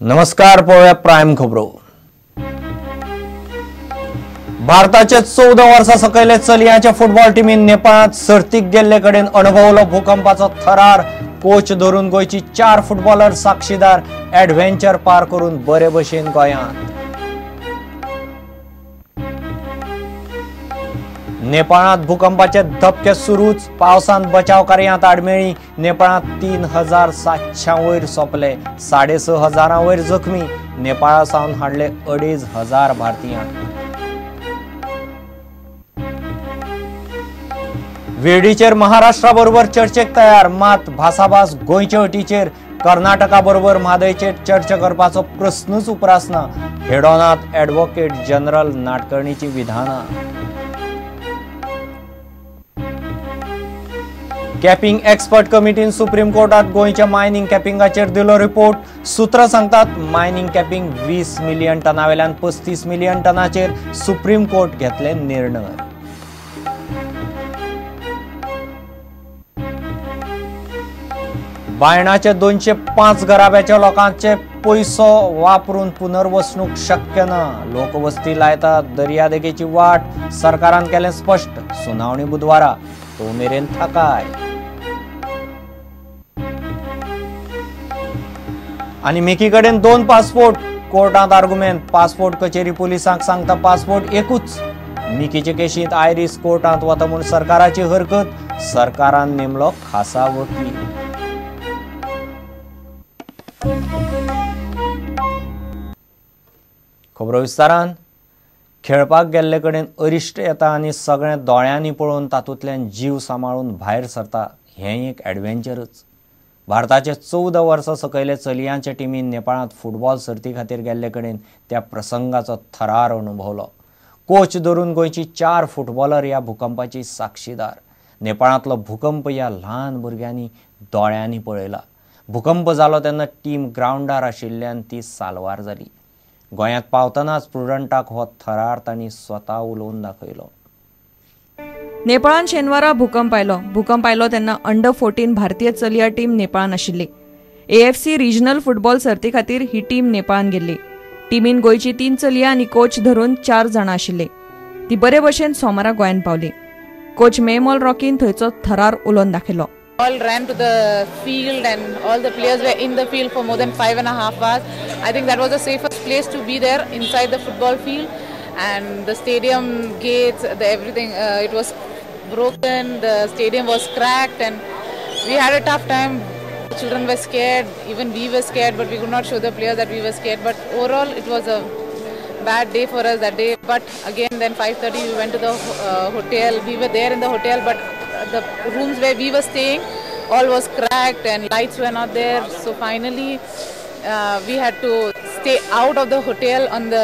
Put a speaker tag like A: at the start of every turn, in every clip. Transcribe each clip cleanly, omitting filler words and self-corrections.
A: नमस्कार, पळोवया प्रायम खबरो. भारताचे 14 वर्सां सकयले चलयांच्या फुटबॉल टिमीन नेपाळांत सर्तीक गेल्ले कडेन अणभवलो भूकंपाचो थरार. कोच धरून गोंयची 4 फुटबॉलर साक्षीदार ॲडव्हेंचर पार करून बरे भशेन गोंयांत. नेपाळांत भूकंपाचे धपके सुरूच, पावसांत बचाव कार्यांत आडमेळी. नेपाळांत 3700 वयर सोंपले, 6500 वयर जखमी. नेपाळा सावन हाडले 2500 भारतीयांक. वेडीचेर महाराष्ट्रा बरोबर चर्चेक तयार, मात भासाभास गोंयचे अटीचेर. कर्नाटका बरोबर म्हादयचेर चर्चा करपाचो प्रस्नूच उप्रासना. हेडोनांत ॲडव्होकेट जनरल नाडकर्णीची विधानां. कॅपिंग एक्सपर्ट कमिटीन सुप्रीम कोर्टात गोंयच्या मायनिंग कॅपिंगाचेर दिलो रिपोर्ट. सूत्रां सांगतात मायनिंग कॅपिंग 20 मिलियन टनावेल्यान 35 मिलियन टनाचेर सुप्रीम कोर्ट घेतले निर्णय. बायणाचे 205 घराब्याच्या लोकांचे पयसो वापरून पुनर्वसणूक शक्य ना. लोकवस्ती लायतात दर्यादेगेची वाट, सरकारान केलें स्पश्ट. सुनावणी बुधवारा, तो मेरेन थाकाय. आनी मिकी कडेन 2 पासपोर्ट, कोर्टांत आर्गुमेंट. पासपोर्ट कचेरी पुलिसांक सांगता पासपोर्ट एकूच. मिकीचे केशींत आयरीस कोर्टांत वता म्हूण सरकाराची हरकत. सरकारान नेमलो खासा वकील. खबरो विस्तारान. खेळपाक गेल्ले कडेन अरिश्ट येता आनी सगळें दोळ्यांनी पळोवन तातूंतल्यान जीव सांबाळून भायर सरता, हें एक ॲडव्हेंचरच. भारताचे 14 वर्सां सकयले चलयांच्या टिमीन नेपाळांत फुटबॉल सर्ती खातीर गेल्ले कडेन त्या प्रसंगाचो थरार अणभवलो. कोच धरून गोंयची 4 फुटबॉलर ह्या भूकंपाची साक्षीदार. नेपाळांतलो भूकंप ह्या ल्हान भुरग्यांनी दोळ्यांनी पळयला. भूकंप जालो तेन्ना टीम ग्रावंडार आशिल्ल्यान ती साल्वार जाली. गोंयांत पावतनाच प्रुडंटाक हो थरार तांणी स्वता उलोवन दाखयलो.
B: नेपाळान शेनवारा भूकंप आयलो. भूकंप आयलो तेन्ना अंडर 14 भारतीय चलया टीम नेपाळान आशिल्ली. एएफसी रिजनल फुटबॉल सर्ती खातीर ही टीम नेपाळान गेल्ली. टिमीन गोंयची 3 चलया आनी कोच धरून 4 जाणां आशिल्ली. ती बरे भशेन सोमारा गोंयांत पावली. कोच मेमोल रॉकीन थंयचो थरार उलोवन दाखयलो.
C: All ran to the field and all the players were in the field for more than 5.5 hours. I think that was the safest place to be there, inside the football field, and the stadium gates, the everything, it was broken, the stadium was cracked and we had a tough time. The children were scared, even we were scared, but we could not show the players that we were scared. But overall it was a bad day for us that day. But again then 5:30 we went to the hotel. We were there in the hotel, but the rooms where we were staying all was cracked and lights were not there. So finally we had to stay out of the hotel on the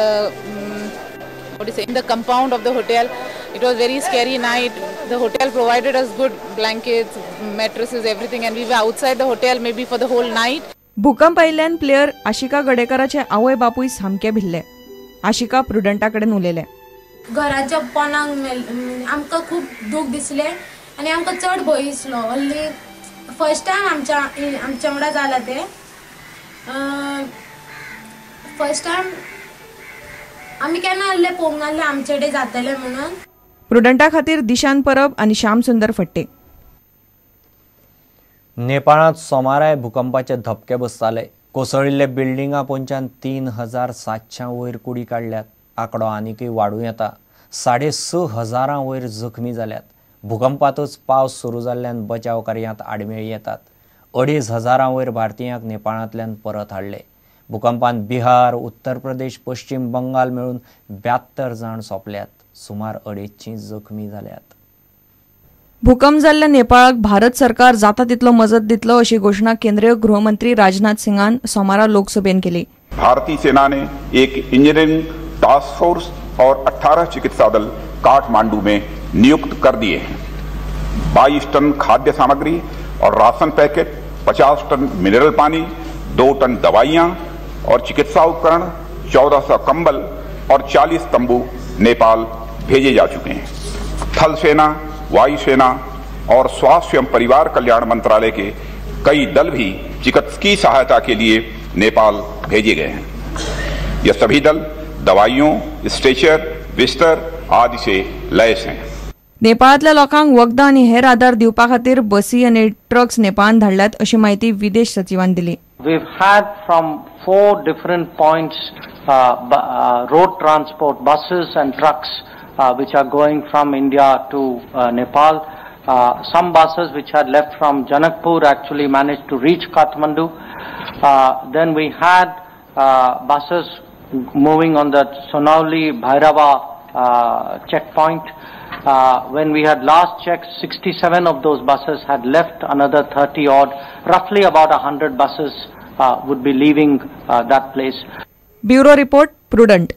C: in the compound of the hotel. It was very scary night. The hotel provided us good blankets, mattresses, everything, and we were outside the hotel maybe for the whole night.
B: भूकंप आयिल्ल्यान player Ashika गडेकराचे आवय बापूय सामके भिल्ले. आशिका प्रुडंटा कडेन उलयले.
D: घराच्या पोनाक आमकां खूब दूख दिसलें आनी आमकां चड भंय दिसलो. ओन्ली फर्स्ट टायम आमच्या आमच्या वांगडा जाला तें. फर्स्ट टायम आमी केन्ना आहले पळोवंक नासलें आमचे कडेन जातलें म्हणून.
B: प्रुडंटा खातीर दिशान परब आनी श्याम सुंदर फट्टे.
A: नेपाळांत सोमाराय भूकंपाचे धपके बसताले. कोसळिल्ले बिल्डिंगा पोंच्यान 3700 वयर कुडी काडल्यात. आंकडो आनीकय वाडूं येता. 6500 वयर जखमी जाल्यात. भूकंपातच पावस सुरू जाल्ल्यान बचाव कार्यांत आडमेळी येतात. 2500 वयर भारतीयांक नेपाळांतल्यान परत हाडले. भूकंपान बिहार, उत्तर प्रदेश, पश्चिम बंगाल मेळून 72 जाण सोंपल्यात. सुमार 250 जखमी जाल्यात.
B: भूकंप जाल्ल्या नेपाळाक भारत सरकार जाता तितलो मजत दितलो अशी घोशणा केंद्रीय गृहमंत्री राजनाथ सिंगान सोमारा लोकसभेन केली.
E: भारतीय सेना ने एक इंजीनियरिंग टास्क फोर्स और 18 चिकित्सा दल काठमांडू में नियुक्त कर दिए हैं. 22 टन खाद्य सामग्री और राशन पैकेट, 50 टन मिनरल पानी, 2 टन दवाइयां और चिकित्सा उपकरण, 1400 कंबल और 40 तंबू नेपाल भेजे जा चुके हैं. थल सेना, वायु सेना और स्वास्थ्य एवं परिवार कल्याण मंत्रालय के कई दल भी चिकित्सकीय सहायता के लिए नेपाल भेजे गए हैं। यह सभी दल दवाइयों, स्ट्रेचर, बिस्तर आदि से लैस हैं।
B: नेपाळांतल्या लोकांक वखदां आनी हेर आदार दिवपा खातीर बसी आनी ट्रक्स नेपाळान धाडल्यात अशी म्हायती विदेश सचिवान दिली।
F: We've had from 4 different points road transport buses and trucks which are going from India to Nepal. Some buses which had left from Janakpur actually managed to reach Kathmandu. Then we had buses moving on the Sonauli Bhairava checkpoint. When we had last checked, 67 of those buses had left, another 30 odd, roughly about 100 buses would be leaving that place.
B: Bureau Report, Prudent.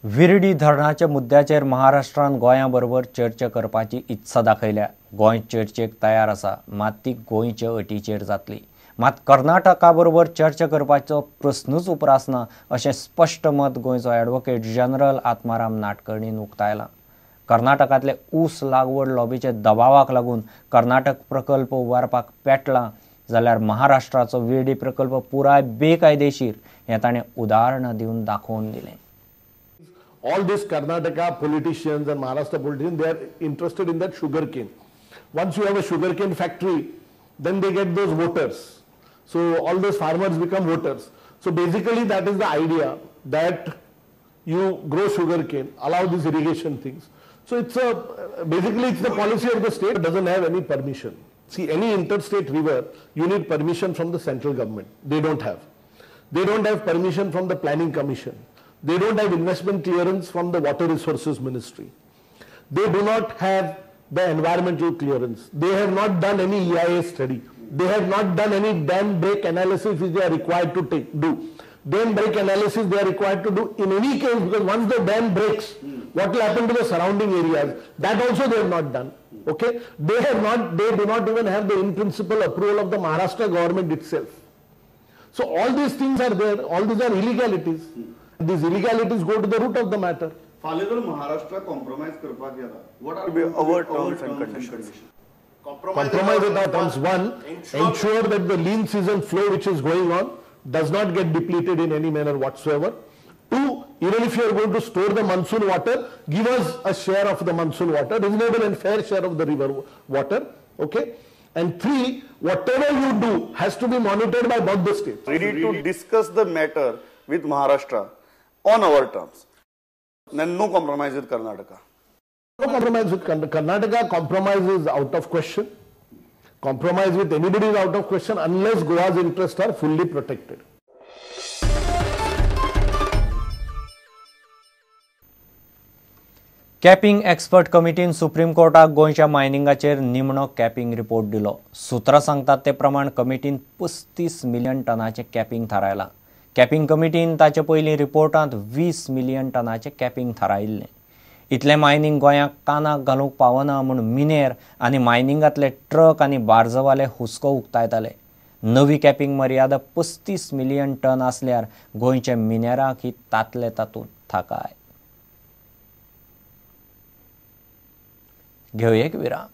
A: Virdi धरणाच्या मुद्द्याचेर महाराष्ट्रान गोंया बरोबर चर्चा करपाची इत्सा दाखयल्या। गोंय चर्चेक तयार आसा, मात ती गोंयचे अटीचेर जातली। मात कर्नाटका बरोबर चर्चा करपाचो प्रस्नूच उप्रासना अशें स्पश्ट मत गोंयचो ॲडव्होकेट जनरल आत्माराम नाटकर्णीन उक्तायलां। कर्नाटकांतले ऊस लागवड लॉबीच्या दबावाक लागून कर्नाटक प्रकल्प उबारपाक पेटला जाल्यार महाराष्ट्राचो विर्डी प्रकल्प पुराय बेकायदेशीर हें ताणें उदाहरणां दिवन दाखोवन दिलें।
G: All these Karnataka politicians and Maharashtra politicians, they are interested in that sugar cane. Once you have a sugar cane factory, then they get those voters. So all those farmers become voters. So basically that is the idea, that you grow sugar cane, allow these irrigation things. So it's a, basically it's the policy of the state, doesn't have any permission. See, any interstate river, you need permission from the central government. They don't have. They don't have permission from the planning commission. They don't have investment clearance from the Water Resources Ministry. They do not have the environmental clearance. They have not done any EIA study. They have not done any dam break analysis which they are required to do. Dam break analysis they are required to do in any case, because once the dam breaks, what will happen to the surrounding areas? That also they have not done. Okay? They have not, they do not even have the in principle approval of the Maharashtra government itself. So all these things are there, all these are illegalities. These illegalities go to the root of the matter.
H: Maharashtra compromise करपाक गेला. What are our terms and conditions?
G: Compromise with our terms. One, ensure that the lean season flow which is going on does not get depleted in any manner whatsoever. Two, even if you are going to store the monsoon water, give us a share of the monsoon water, reasonable and fair share of the river water. Okay. And three, whatever you do has to be monitored by both the states.
H: Ready to discuss the matter with Maharashtra on our terms. Then no compromise with Karnataka.
G: No compromise with Karnataka. Compromise is out of question. Compromise with anybody is out of question unless Goa's interests are fully protected.
A: Capping expert कमिटीन supreme कोर्टाक गोंयच्या मायनिंगाचेर निमणो capping report दिलो। सूत्रां सांगतात ते प्रमाण कमिटीन 35 million टनाचें capping थारायलां। Capping कमिटीन ताचे पयलीं रिपोर्टांत 20 million टनाचें capping थारायिल्लें। इतलें मायनिंग गोंयाक कानाक घालूंक पावना म्हूण मिनेर आनी मायनिंगांतले ट्रक आनी बार्जवाले हुस्को उक्तायताले। नवी कॅपिंग मर्यादा 35 मिलियन टन आसल्यार गोंयच्या मिनेराक ही तातले तातूंत थाकाय। घेवया एक विराम।